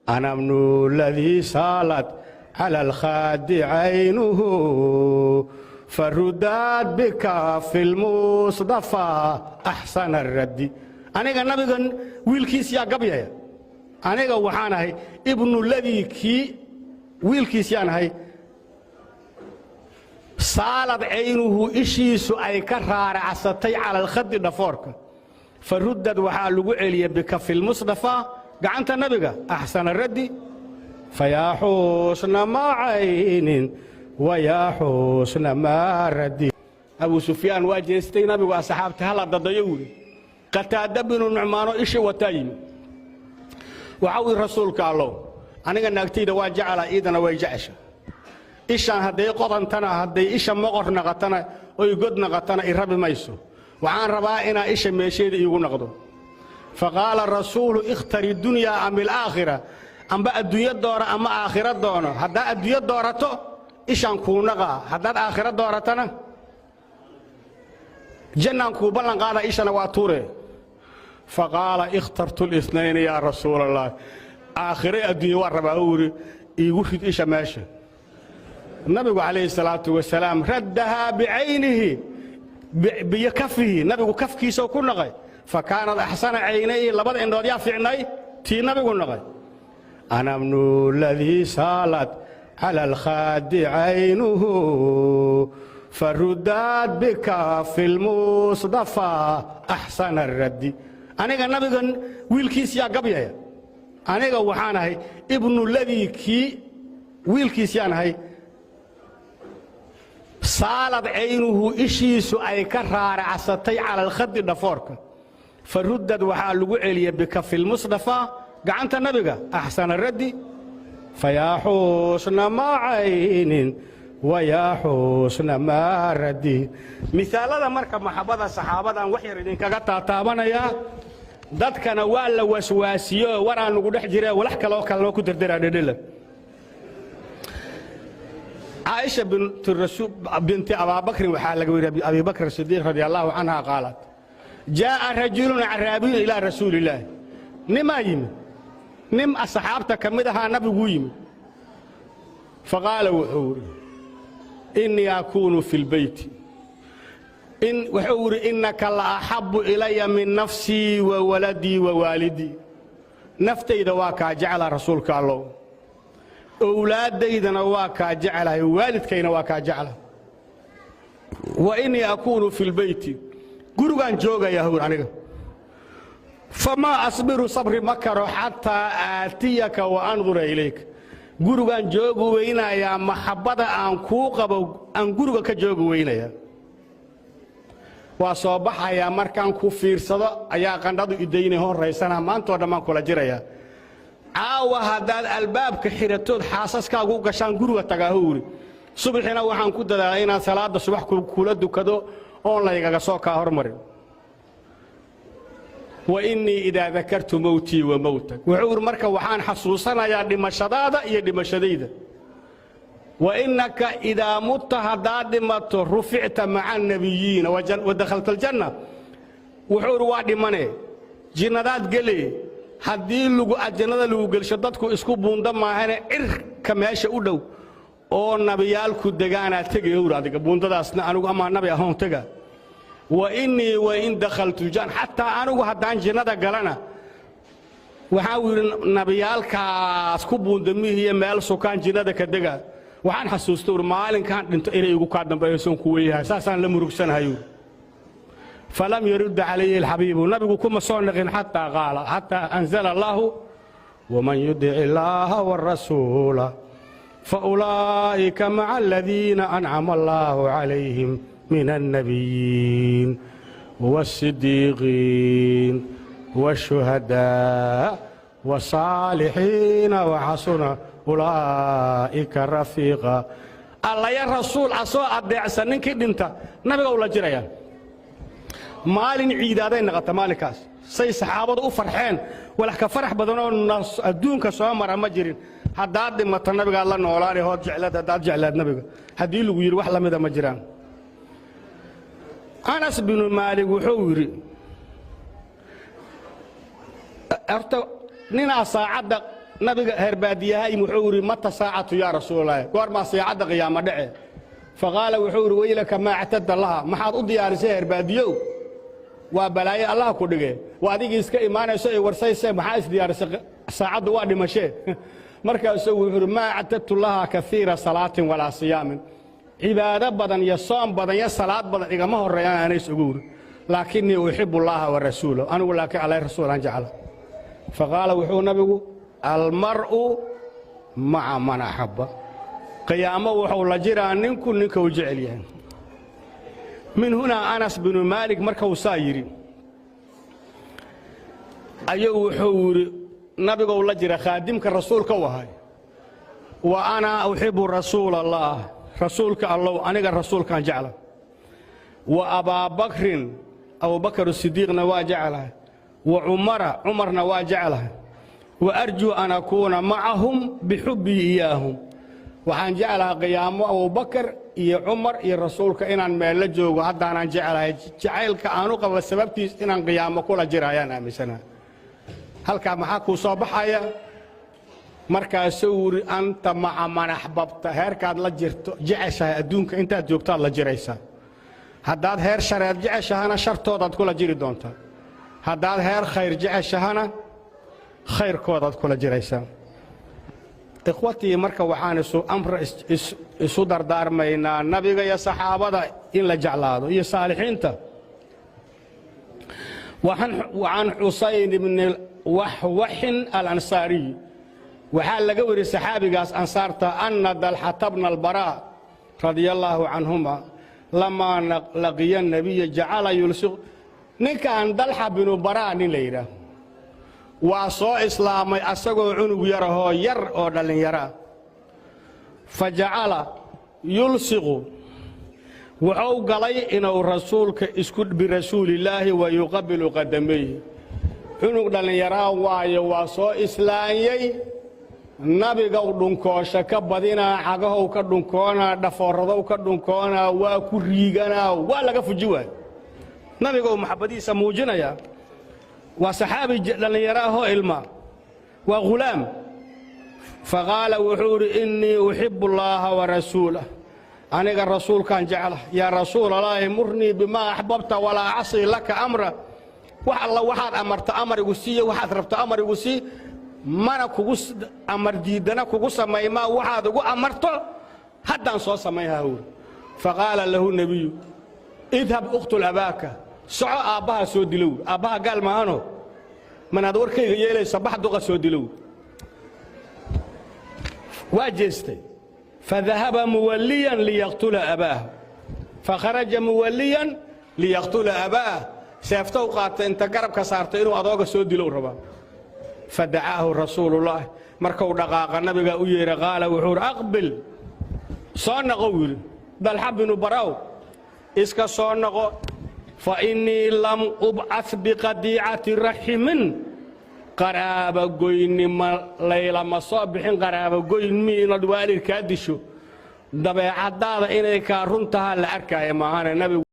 Ana bnu ladii saalat cala alkhaadi caynuhu farudaad bika fi lmusdafaa axsana raddi. Aniga nabigan wiilkiis yaa gabyaya. Aniga waxaan ahay ibnu ladii kii wiilkiis yaan ahay saalad caynuhu ishiisu ay ka raaracsatay cala alkhadi dhafoorka. Faruddad waxaa lagu celiyey bikafi lmusdafaa gacanta nabiga axsana raddi. Fayaa xusna maa caynin wayaa xusna maa raddi. Abu Sufyaan waa jeestay nabigu, asxaabta hala dadayo wuri. Qataada binu Nucmaano ishi wataa yimi. Waxa uu yidhi: "Rasuulka Allow, aniga naagtayda waa jeclaa, iidana way jecesha. Ishaan hadday qodantana, hadday isha moqor naqatana oy god naqatana, i rabi mayso. Waxaan rabaa inaa isha meesheeda iigu naqdo." Faqaala rasuulu: "Ikhtari dunyaa am ilaakhira, amba adduunyo doora ama aakhiro doono. Haddaa adduunyo doorato, ishaan kuu naqaa. Haddaad aakhiro dooratana, jannaan kuu ballan qaada, ishana waa tuure." Faqaala: "Ikhtartu linayn yaa rasuul Allah, aakhire adduunya waa rabaa." Uu yidhi: "Iigu rid isha meesha." Nabigu calayhi salaatu wasalaam raddahaa bicaynihi, bikafihi, nabigu kafkiisoo ku naqay. Fa kaanat axsana caynayhi, labada indhood yaa fiicnay? Tii nabigu naqay. Ana bnu ladii saalat cala alkhaadi caynuhu farudaad bika fi lmusdafaa axsana raddi. Aniga nabigan wiilkiis yaa gabyaya. Aniga waxaan ahay ibnu ladii kii wiilkiis yaan ahay saalad caynuhu ishiisu ay ka raaracsatay cala alkhadi dhafoorka. Faruddad waxaa lagu celiyey bikafi lmusdafaa gacanta nabiga axsana raddi. Fayaa xusna maa caynin wayaa xusna maa raddi. Misaalada marka maxabada saxaabadan wax yar idinkaga taataabanayaa. Dadkana waa la waswaasiyo, waraa nugu dhex jire, walax kaloo kalena ku derderaa dhedhela. Caaisha binti Abaabakrin waxaa laga weriyay Abi Bakr Sidiiq radi allahu canha qaalat: jaa'a rajulun acraabiyun ilaa rasuuli illaah. Nimaa yimid, nin asxaabta ka mid ahaa nabiguu yimid. Faqaala, wuxuu yidhi: "Innii akuunu fi lbeyti." Wuxuu yidhi: "Innaka la axabbu ilaya min nafsii wa waladii wa waalidii. Naftayda waa kaa jeclaa, rasuulka Allow, owlaaddaydana waa kaa jeclahay, waalidkayna waa kaa jecla. Wa innii akuunu fi lbeyti, gurigaan joogayaa howr aniga. Famaa asbiru, sabri ma karo, xataa aatiyaka wa andura ilayka. Gurigaan joogi weynayaa, maxabbada aan kuu qabo aan guriga ka joogi weynayaa. Waa soo baxayaa, markaan ku fiirsado ayaa qandhadu idaynay horraysana, maantoo dhan baan kula jirayaa. Caawa haddaad albaabka xiratood xaasaskaagu u gashaan, guriga tagaahu uri. Subaxina waxaan ku dadaalay inaan salaadda subax kula dukado oon laygaga soo kaa hormarin. Wa innii idaa dakartu mowtii wa mowtak," wuxuu uri, "marka waxaan xasuusanayaa dhimashadaada iyo dhimashadayda. Wa innaka idaa mutta, haddaad dhimato, ruficta maca annabiyiina wa dakhalta aljanna." Wuxuu idhi: "Waa dhimane, jinnadaad gele. Haddii lagu jannada lagu gelsho, dadku isku buunda maahane, cirka meesha u dhow oo nabiyaalku degaanaa tegay howr adiga buundadaasna, anigu amaa nabi ahoon tega. Wa innii wain dakhaltu jan, xataa anigu haddaan jinnada galana," waxaa uu yidhi, "nabiyaalkaas ku buundamihiiyo meel sukaan jinnada ka dega. Waxaan xasuusta ur maalinkaan dhinto inay igu kaa dambeeysoon ku weeyahay, saasaan la murugsanahay." Falam yarudda calayhi alxabiibu, nabigu kuma soo naqin, xataa qaala, xataa anzala allaahu: waman yudic illaaha wاrasuula faulaa'ika maca aladiina ancama allaahu calayhim min alnabiyiin wاsidiiqiin wاshuhadaa wاsaalixiina waxasuna ulaa'ika rafiiqa. Allaya rasuul asoo addeecsan ninkii dhinta nabiga ula jiraya. Maalin ciidaaday naqata maalinkaas. Say saxaabadu u farxeen, walax ka farax badanoo adduunka soo mara ma jirin. Haddaad dhimato, nabigaad la noolaanay hood jeclaad, haddaad jeclaad nabiga haddii lagu yidhi, wax la mida ma jiraan. Anas binu Maalik wuxuu yidhi: horta ninaa saacadda Nabiga heerbaadiyaha wuxuu yidhi mata saacatu yaa rasuulallaahi, goormaa saacadda qiyaamo dhece? Faqaala wuxuu yidhi weylaka maa actada laha, maxaad u diyaarisay heerbaadiyow? Waa balaayo allah ku dhige, waa adigii iska imaanayso ee warsayse, maxaa isdiyaarisay? Saacaddu waa dhimashee. Markaasuu wuxuu yidhi maa actadtu laha kaiira salaatin walaa siyaamin, cibaado badan iyo soom badan iyo salaad badan igama horreeyaan anays ugu wuri, laakinii uxibu allaaha wa rasuulahu, anigu laakiin alle rasuulaan jecla. Faqaala wuxuu nabigu almar'u maca man axabba, qiyaamo wuxuu la jiraa ninku ninka uu jecel yahay. Min hunaa Anas binu Maalik markuu saa yidhi ayuu wuxuu yidhi nabigou la jira, khaadimka rasuulka u ahay, wa ana uxibu rasuula allaah, rasuulka allow aniga rasuulkaan jecla, wa abaabakrin abubakar sidiiqna waa jeclahay, wa cumara cumarna waa jeclahay, wa arjuu an akuuna macahum bixubbii iyaahum, waxaan jeclahay qiyaamo abubakar iyo cumar iyo rasuulka inaan meel la joogo, haddaanaan jeclahay jacaylka aanu qabo sababtiis inaan qiyaamo kula jira ayaan aaminsanahay. Halkaa maxaa kuu soo baxaya? Markaasuu wuri anta maca man axbabta, heerkaad la jirto jeceshahay adduunka intaad joogtaad la jiraysaa. Haddaad heer shareed jeceshahana shartoodaad kula jiri doontaa, haddaad heer khayr jeceshahana khayrkoodaad kula jiraysaa. Ikhwatii, marka waxaan isu amra isu dardaarmaynaa nabiga iyo saxaabada in la jeclaado iyo saalixiinta. Wacan Xusayn ibni Waxwaxin Alansaariy waxaa laga wariyey saxaabigaas ansaarta anna Dalxata bna Albaraa radia allaahu canhuma lamaa laqiya nabiya jacala yulsiq. Ninkan Dalxa binu Baraa nin la yidhaah waa soo islaamay asagoo cunug yarahoo yar oo dhallinyaraa. Fa jacala yulsiqu, wuxuu galay inuu rasuulka isku birasuulillaahi wa yuqabilu qadamayhi. Cunug dhallinyaraa waayo, waa soo islaanyey, nabigow dhunkoosha ka badinaa, cagahow ka dhunkoonaa, dhafoorradow ka dhunkoonaa, waa ku riiganaa, waa laga fuji waayo. Nabigow maxabadiisa muujinayaa. Waa saxaabi dhallinyaraahoo ilma, waa ghulaam. Faqaala wuxuu idhi innii uxibbu allaaha wa rasuulah, aniga rasuulkaan jecla, yaa rasuulalaahi murnii bimaa axbabta walaa acsii laka amra, wax alla waxaad amarta amar igu siiyo, waxaad rabto amar igu sii, mana kugu amar diiddana kugu samaymaa, waxaad ugu amarto haddaan soo samayhaa huuri. Faqaala lahu nebiyu idhab uqtul abaaka, soco aabbaha soo dilow, aabbaha gaal maahano, manaad warkayga yeelaysa, bax duqa soo dilow. Waa jeestay, fadahaba muwalliyan liyaqtula abaah, fakharaja muwalliyan liyaqtula abaah, seeftow qaatay inta garabka saartay inuu adooga soo dilow rabaa. Fadacaahu rasuulullaah, markuu dhaqaaqa nabigaa u yeehay, qaala wuxuu uhi aqbil, soo naqow yidhi, Dalxa binu Baraw iska soo noqo, fa innii lam ubcad biqadiicati raximin, qaraabagoynima laylama soo bixin, qaraabagoynmi inaad waalidkaa disho dabeecaddaada inay kaa run tahaa la arkaaya maahane nabigu.